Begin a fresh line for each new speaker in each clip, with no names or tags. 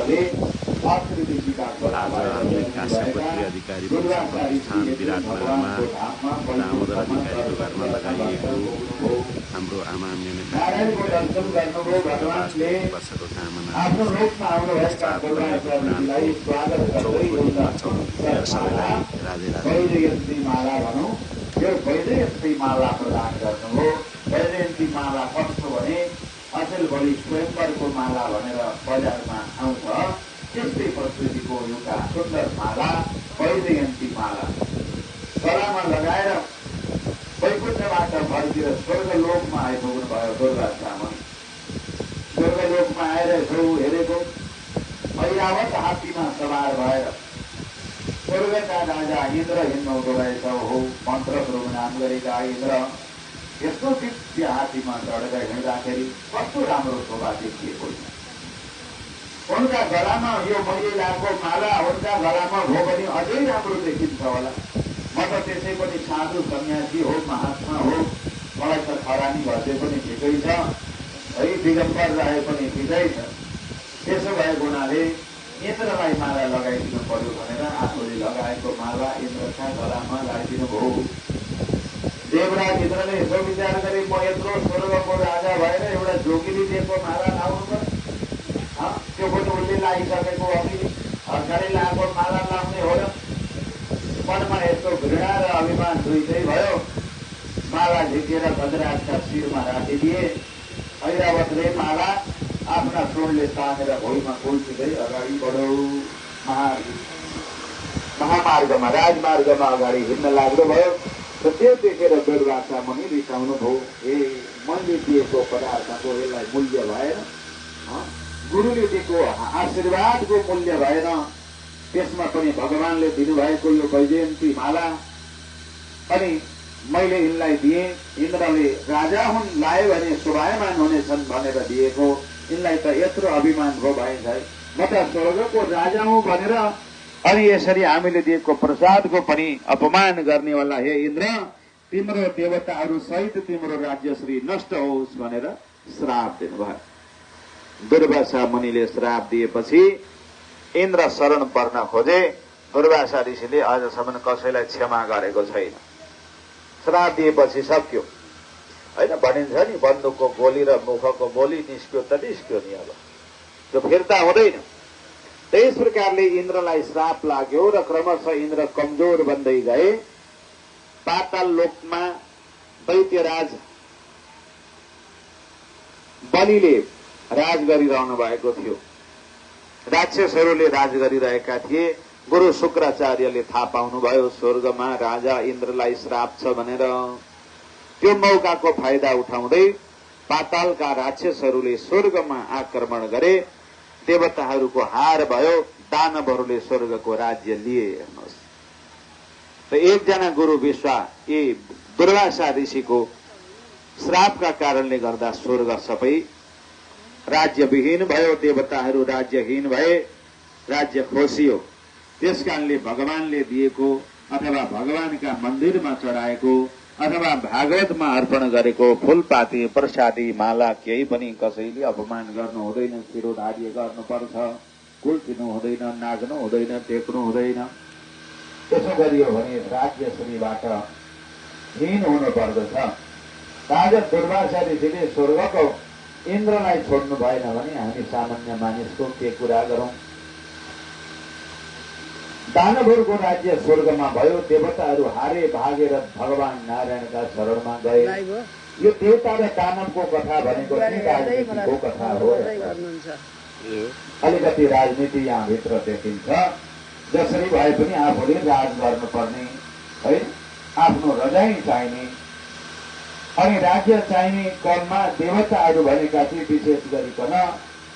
पक्षले अकृतिका
आज हामीले काश्यपत्री अधिकारी पुरस्कार प्रतिष्ठान विराटनगरमा दामोदर अधिकारीको घरमा लगाइएको हाम्रो आमा
नारायणको दर्शन गर्नुभयो भगवानले आफ्नो रूपमा आउनुभएका पूर्वाचार्यलाई स्वागत गर्दै
सबैलाई राधे राधे
वैजयन्ती माला भनौँ यो वैजयन्ती माला प्रदान गर्नुभयो। वैजयन्ती माला कस्तो भने अचेल भोलि स्वयंवरको माला भनेर बजारमा आउँछ त्यस्तै प्रकृतिको एउटा सुन्दर माला वैजयन्ती माला गलामा लगाएर वैकुण्ठबाट फर्केर स्वर्गलोकमा आइपुग्नु भयो दुर्गाश्रामण। स्वर्गलोकमा आएर छेउ हेरेको ऐरावत हात्तीमा सवार भएर स्वर्गका राजा इन्द्र हिँड्नुहुँदो रहेछ। हो मन्त्र प्रोग्राम गरेका इन्द्र यस्तो दिव्य हात्तीमा चढेर हिँड्दाखेरि कस्तो राम्रो शोभा देखिएको छ। उनका गलामा यो मैले लगाएको माला उनका गलामा हो भने अझै राम्रो देखिन्छ होला। म त त्यसै पनि साधु सन्यासी हो महात्मा हो मलाई त खरानी घटे पनि ठिकै छ है दिगम्बर रहे पनि ठिकै छ। त्यसो भएको हुनाले इन्द्रलाई माला लगाइदिनु पर्यो भनेर आफूले लगाएको माला इन्द्रका गलामा लगाइदिनु भयो। देवराज इन्द्रले यसो विचार गरे म यत्रो स्वर्गको राजा भएर एउटा जोगीले दिएको माला लाउनु पर्यो त्यो पनि उसले लागिसकेको अघि अर्काले लगाएको माला लाउने हो र। मनमा यस्तो घृणा र अभिमान दुइटै भयो। माला झिकेर गजराजका शिरमा राखिदिए। ऐरावतले माला आफ्ना सोडले तानेर भुइँमा कुल्चिँदै अगाडि बढौ महामार्गमा राजमार्गमा अगाडि हिँड्न लाग्दो भयो। र त्यो देखेर दुर्वासा मुनि रिसाउनु भयो। ए मैले दिएको पदार्थको यसलाई मूल्य भएन, गुरुले दिएको आशीर्वादको मूल्य भएन। त्यसमा पनि भगवानले दिनुभएको यो वैजयन्ती माला अनि मैले यिनलाई दिएँ। इन्द्रले राजा हुन् लाए भने शोभायमान हुनेछन् भनेर दिएको। यिनलाई त यत्रो अभिमान भयो भाइ भाइ म त स्वर्गको राजा हुँ भनेर अनि यसरी हामीले दिएको प्रसादको पनि अपमान गर्नेवाला हे इन्द्र तिम्रो देवताहरू सहित तिम्रो राज्यश्री नष्ट होस् भनेर श्राप दिनुभयो। दुर्वासा मुनिले श्राप दिएपछि इन्द्र शरण पर्न खोजे। दुर्वासा ऋषिले आजसम्म कसैलाई क्षमा गरेको छैन। श्राप दिएपछि सक्यो होइन भनिन्छ नि बन्दुकको गोली र मुखको बोली निस्क्यो त निस्क्यो नि अब त्यो फिर्ता हुँदैन। त्यस प्रकारले इन्द्रलाई श्राप लाग्यो र क्रमशः इन्द्र कमजोर बन्दै गए। पाताल लोकमा दैत्यराज बलिले राज गरिरहनु भएको थियो। राक्षसहरूले राज गरिरहेका थिए। गुरु शुक्राचार्यले थाहा पाउनुभयो स्वर्गमा राजा इन्द्रलाई श्राप छ भनेर। त्यो मौकाको फाइदा उठाउँदै पातालका राक्षसहरूले स्वर्गमा आक्रमण गरे। देवताहरूको हार भयो। दानवहरूले स्वर्गको राज्य लिए। हेर्नुहोस् त एकजना गुरु विश्वा दुर्वासा ऋषिको श्रापका कारणले गर्दा स्वर्ग सबै राज्यविहीन भयो। देवताहरू राज्यहीन भए। राज्य खोसियो। त्यसकारणले भगवानले दिएको अथवा भगवानका मन्दिरमा चढाएको अथवा भागवतमा अर्पण गरेको फूलपाती प्रसादी माला केही पनि कसैले अपमान गर्नु हुँदैन। शिरोधार्य गर्नुपर्छ। कुल्चिनु हुँदैन, नाग्नु हुँदैन, टेक्नु हुँदैन। त्यसो गरियो भने राज्यश्रीबाट हीन हुनु पर्दछ। राजा दुर्वासा ऋषिले स्वर्गको इन्द्रलाई छोड्नु भएन भने हामी सामान्य मानिसको के कुरा गरौं। दानवहरूको राज्य स्वर्गमा भयो। देवताहरू हारे भागेर भगवान नारायणका शरणमा गए। यो देवता र दानवको कथा भनेको राजनीतिको कथा हो। अलिकति राजनीति यहाँभित्र देखिन्छ। जसरी भए पनि आफूले राज गर्नुपर्ने है, आफ्नो रजाई चाहिने अनि राज्य चाहिने क्रममा देवताहरू भनेका थिए। विशेष गरिकन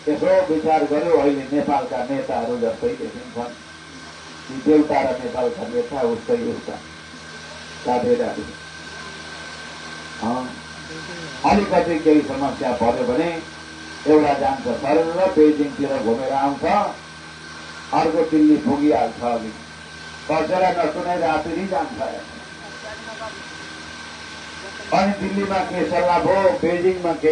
यसो विचार गर्यो अहिले नेपालका नेताहरू जस्तै देखिन्छन्। देवता र नेपालका नेता उस्तै उस्ता साधेदाहरू। अलिकति केही समस्या पर्यो भने एउटा जान्छ सर र बेजिङतिर घुमेर आउँछ, अर्को दिल्ली पुगिहाल्छ। अघि कसैलाई नसुनाइ रातिरी जान्छ। अनि दिल्लीमा के सल्लाह भयो, बेजिङमा के